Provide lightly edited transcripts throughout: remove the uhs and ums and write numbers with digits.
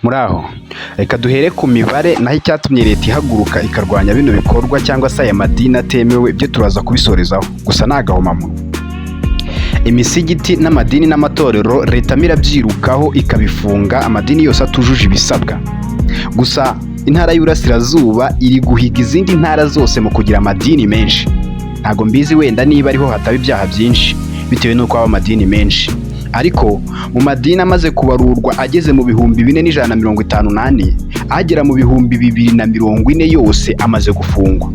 Muri aho reka duhere ku mibare, naho icyatumye leta ihaguruka ikarwanya bino bikorwa cyangwa se aya madini atemewe byo turaza kubisorezaho, gusa ni agahomamunwa. Imisigiti n'amadini n'amatorero leta irabyirukaho ikabifunga, amadini yose atujuje ibisabwa. Gusa intara y'Iburasirazuba iri guhiga izindi ntara zose mu kugira amadini menshi. Ntabwo mbizi wenda niba ariho hataba ibyaha byinshi bitewe n'uko haba amadini menshi, ariko mu madini amaze kubarurwa ageze mu 4154, agera mu 2040 yose amaze gufungwa.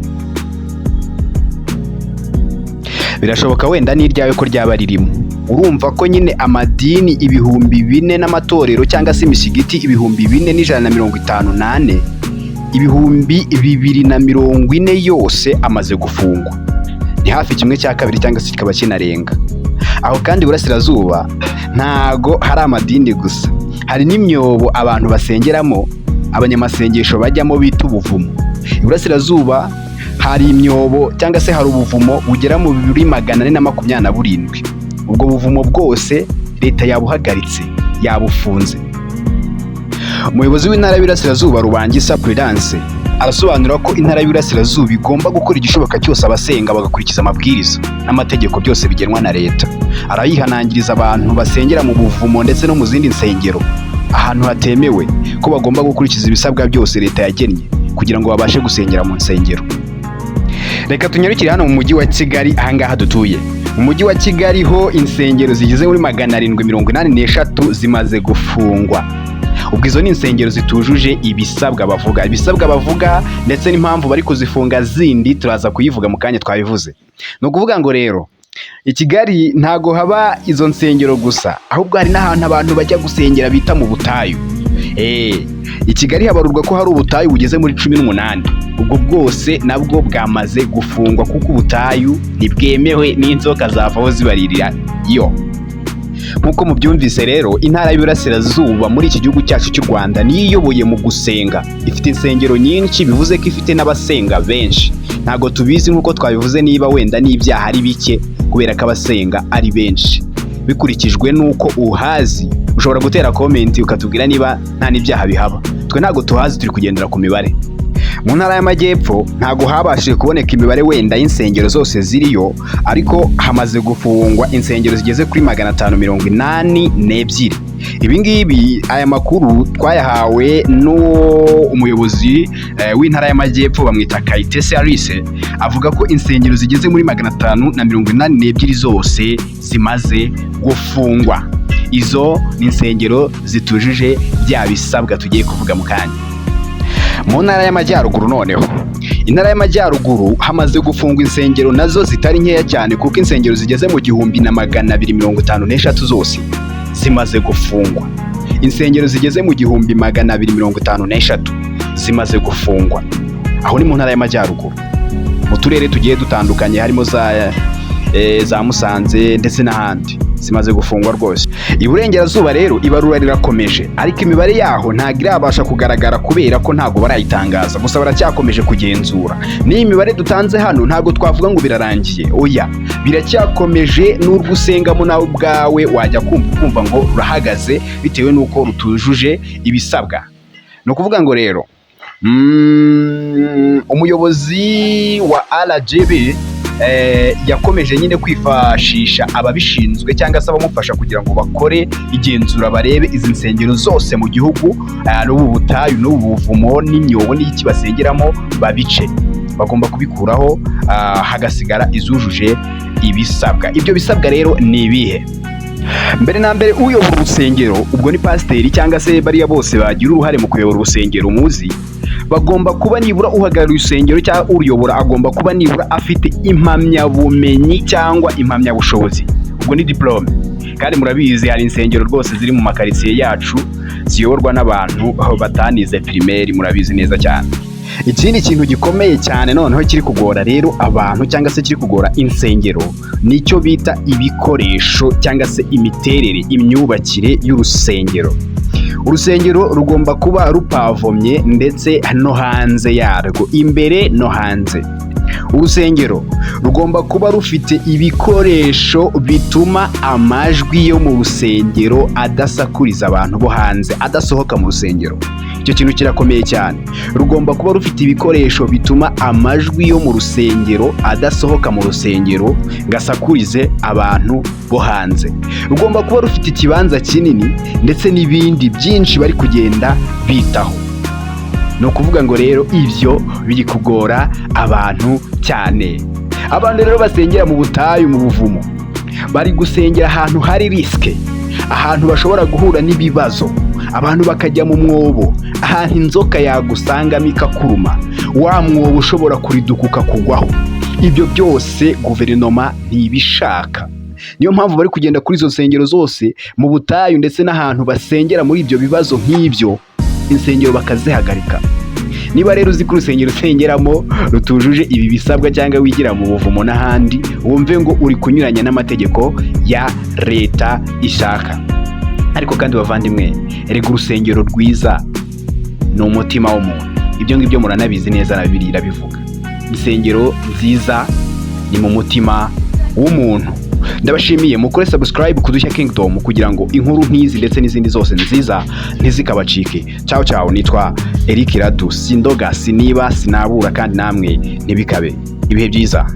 Birashoboka wenda n'iryawe ko ryaba ririmo. Urumva ko nyine amadini 4000 n'amatorero cyangwa se imisigiti 4154, 2040 yose amaze gufungwa. Ni hafi kimwe cya kabiri cyangwa se kikaba kinarenga aho. Kandi Iburasirazuba ntago hari amadini gusa, hari n'imyobo abantu basengeramo, abanyamasengesho bajyamo bita ubuvumo. Iburasirazuba hari imyobo cyangwa se hari ubuvumo bugera muri 427. Ubwo buvumo bwose leta yabuhagaritse, yabufunze. Umuyobozi w'intara y'Iburasirazuba, Rubangisa Prudence, arasobanura ko intara y'Iburasirazuba igomba gukora igishoboka cyose abasenga bagakurikiza amabwiriza n'amategeko byose bigenwa na leta. Arayihanangiriza abantu basengera mu buvumo ndetse no mu zindi nsengero ahantu hatemewe ko bagomba gukurikiza ibisabwa byose leta yagennye kugira ngo babashe gusengera mu nsengero. Reka tunyarukire hano mu mujyi wa Kigali, ahangaha dutuye. Mu mujyi wa Kigali ho insengero zigeze muri 783 zimaze gufungwa. Ubwo izo ni insengero zitujuje ibisabwa bavuga, ibisabwa bavuga ndetse n'impamvu bari kuzifunga zindi turaza kuyivuga mu kanya twabivuze. Ni ukuvuga ngo rero i Kigali ntago haba izo nsengero gusa, ahubwo hari n'ahantu abantu bajya gusengera bita mu butayu. I Kigali habarurwa ko hari ubutayu bugeze muri 18. Ubwo bwose nabwo bwamaze gufungwa kuko ubutayu ntibwemewe, n'inzoka zavaho zibaririra yo. Nk'uko mubyumvise rero, intara y'Iburasirazuba muri iki gihugu cyacu cy'u Rwanda niyo iyoboye mu gusenga. Ifite insengero nyinshi, bivuze ko ifite n'abasenga benshi. Ntabwo tubizi nk'uko twabivuze niba wenda n'ibyaha ari bike kubera ko abasenga ari benshi. Bikurikijwe n'uko uhazi, ushobora gutera comment ukatubwira niba nta n'ibyaha bihaba. Twe ntabwo tuhazi, turi kugendera ku mibare. Mu ntara y'Amajyepfo ntabwo habashije kuboneka imibare wenda y'insengero zose ziriyo, ariko hamaze gufungwa insengero zigeze kuri 582. Ibi ngibi, aya makuru twayahawe n'umuyobozi w'intara y'Amajyepfo, bamwita Kayitesi Alice. Avuga ko insengero zigeze muri 582 zose zimaze gufungwa. Izo ni insengero zitujuje bya bisabwa tugiye kuvuga mu kanya. Mu ntara y'Amajyaruguru noneho, intara y'Amajyaruguru hamaze gufungwa insengero nazo zitari nkeya cyane, kuko insengero zigeze mu 1253 zose zimaze gufungwa. Insengero zigeze mu 1253 zimaze gufungwa. Aho ni mu ntara y'Amajyaruguru, mu turere tugiye dutandukanye, harimo za Musanze ndetse n'ahandi, zimaze gufungwa rwose. Iburengerazuba rero ibarura rirakomeje, ariko imibare yaho ntabwo irabasha kugaragara kubera ko ntabwo barayitangaza. Gusa baracyakomeje kugenzura. N'iyi mibare dutanze hano ntabwo twavuga ngo birarangiye, oya, biracyakomeje. N'urwo usengamo nawe ubwawe wajya kumva ngo rurahagaze bitewe n'uko rutujuje ibisabwa. Ni ukuvuga ngo rero umuyobozi wa RGB yakomeje nyine kwifashisha ababishinzwe cyangwa se abamufasha kugira ngo bakore igenzura, barebe izi nsengero zose mu gihugu, n'ubu butayu n'ubu buvumo n'imyobo n'iki basengeramo, babice. Bagomba kubikuraho, hagasigara izujuje ibisabwa. Ibyo bisabwa rero ni ibihe? Mbere na mbere, uyobora urusengero, ubwo ni pasiteri cyangwa se bariya bose bagira uruhare mu kuyobora urusengero muzi, bagomba kuba nibura, uhagarariye urusengero cyangwa uruyobora agomba kuba nibura afite impamyabumenyi cyangwa impamyabushobozi, ubwo ni diplôme. Kandi murabizi, hari insengero rwose ziri mu makaritsiye yacu ziyoborwa n'abantu batanize primaire, murabizi neza cyane. Ikindi kintu gikomeye cyane noneho kiri kugora rero abantu cyangwa se kiri kugora insengero nicyo bita ibikoresho cyangwa se imiterere, imyubakire y'urusengero. Urusengero rugomba kuba rupavomye ndetse no hanze yarwo, imbere no hanze. Urusengero rugomba kuba rufite ibikoresho bituma amajwi yo mu rusengero adasakuriza abantu bo hanze, adasohoka mu rusengero. Icyo kintu kirakomeye cyane. Rugomba kuba rufite ibikoresho bituma amajwi yo mu rusengero adasohoka mu rusengero ngo asakurize abantu bo hanze. Rugomba kuba rufite ikibanza kinini ndetse n'ibindi byinshi bari kugenda bitaho. Ni ukuvuga ngo rero ibyo biri kugora abantu cyane. Abantu rero basengera mu butayu, mu buvumo, bari gusengera ahantu hari risk, ahantu bashobora guhura n'ibibazo. Abantu bakajya mu mwobo, ahantu inzoka yagusangamo ikakuruma, wa mwobo ushobora kuriduka ukakugwaho. Ibyo byose guverinoma ntibishaka. Niyo mpamvu bari kugenda kuri izo nsengero zose mu butayu ndetse n'ahantu basengera muri ibyo bibazo nk'ibyo, insengero bakazihagarika. Niba rero uzi ko urusengero usengeramo rutujuje ibi bisabwa, cyangwa wigira mu buvumo n'ahandi, wumve ngo uri kunyuranya n'amategeko ya leta ishaka. Ariko kandi bavandimwe, erega urusengero rwiza ni umutima w'umuntu. Ibyo ngibyo muranabizi neza, na Bibiliya irabivuga. Insengero nziza ni mu mutima w'umuntu. Ndabashimiye. Mukore subscribe ku Dushya Kingdom kugira ngo inkuru nk'izi ndetse n'izindi zose nziza ntizikabacike. Ciao ciao, nitwa Eric Radu. Sindoga, siniba, sinabura, kandi namwe ntibikabe. Ibihe byiza.